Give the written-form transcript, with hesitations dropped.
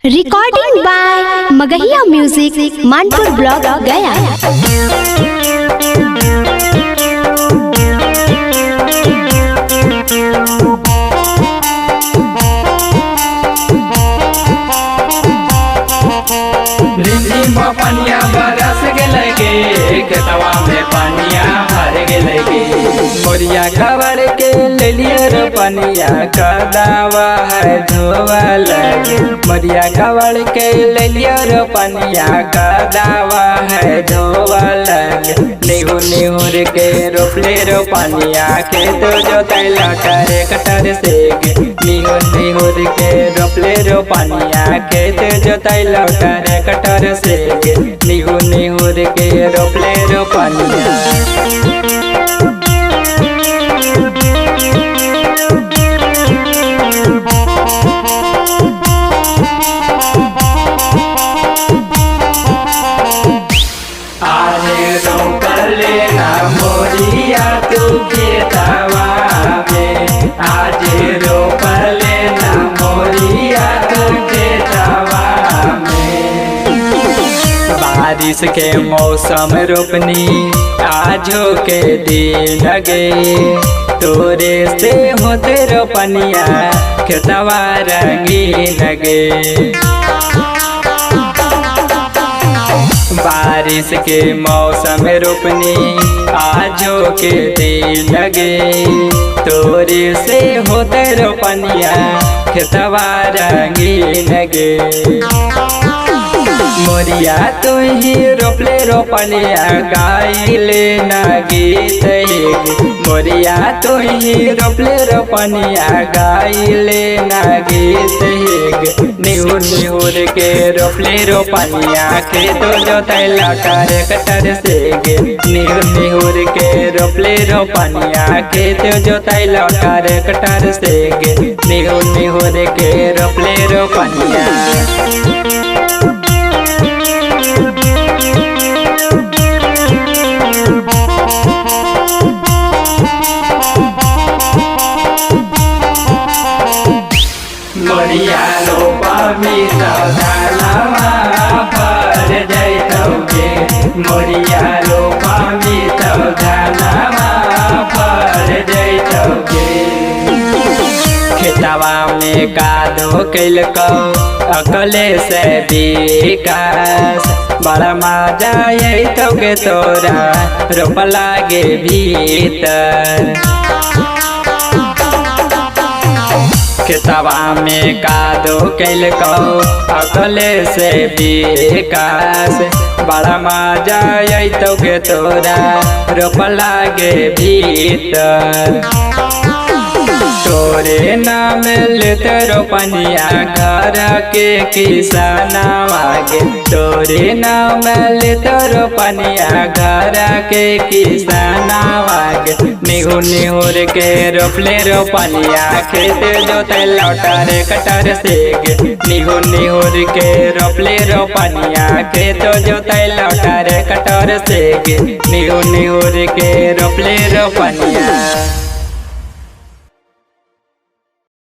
Recording by Magahiya music, Manpur block, Gaya. रिमझिम पनिया बरस गेलै गे, खेतवा में पनिया भर गेलै गे। मोरिया कबर के लेलिए रे पनिया, कदावा है धोवा लगे। मोरिया कबर के लेलिए रे पनिया, कदावा है धोवा लगे। निहु निहुर के रोपले रो पनिया, खेत जोतैला करे कटर से गे। निहु निहुर के रोपले रो पनिया, खेत जोतैला करे कटर से गे। निहु निहुर के रोपले रो पनिया। आरे रोपले ना मोरिया तू खेतवा में, आज रोपले ना मोरिया तू खेतवा में। बारिश के मौसम रोपनी आजो के दिन गे, तोरे से होते रोपनिया खेतवा रंगीन गे। बारिश के मौसम रोपनी आजो के दिन गे, तोरे से होते रोपनिया खेतवा रंगीन गे। मोरिया तू ही रोपले रोपनिया गाइले ना गीत गे। मोरिया तू ही रोपले रोपनिया गाइले ना गीत गे। निहुर निहुर के रोपले रोपनिया, खेत जोतैला करे कटर से गे। निहुर निहुर के रोपले रोपनिया, खेत जोतैला करे कटर से गे। निहुर निहुर के रोपले रोपनिया। मोरिया रोपबी त धानवा फर जैतौ गे। मोरिया रोपबी त धानवा फर जैतौ गे। खेतवा में कादो कैलकौ अकले से विकास, बड़ा मजा अयतौ गे तोरा रोपला गे भीतर। खेतवा में कादो कैलकौ अकले से विकास, बड़ा मजा अयतौ गे तोरा रोपला गे भीतर। तोरे नाम लेते रोपनिया घर के किसानवा गे। तोरे नाम लेते रोपनिया घर के किसानवा गे। निहुर निहुर के रोपले रोपनिया, खेत जोतैला करे कटर से गे। निहुर निहुर के रोपले रोपनिया, खेत जोतैला करे कटर से गे। निहुर निहुर के रोपले रोपनिया।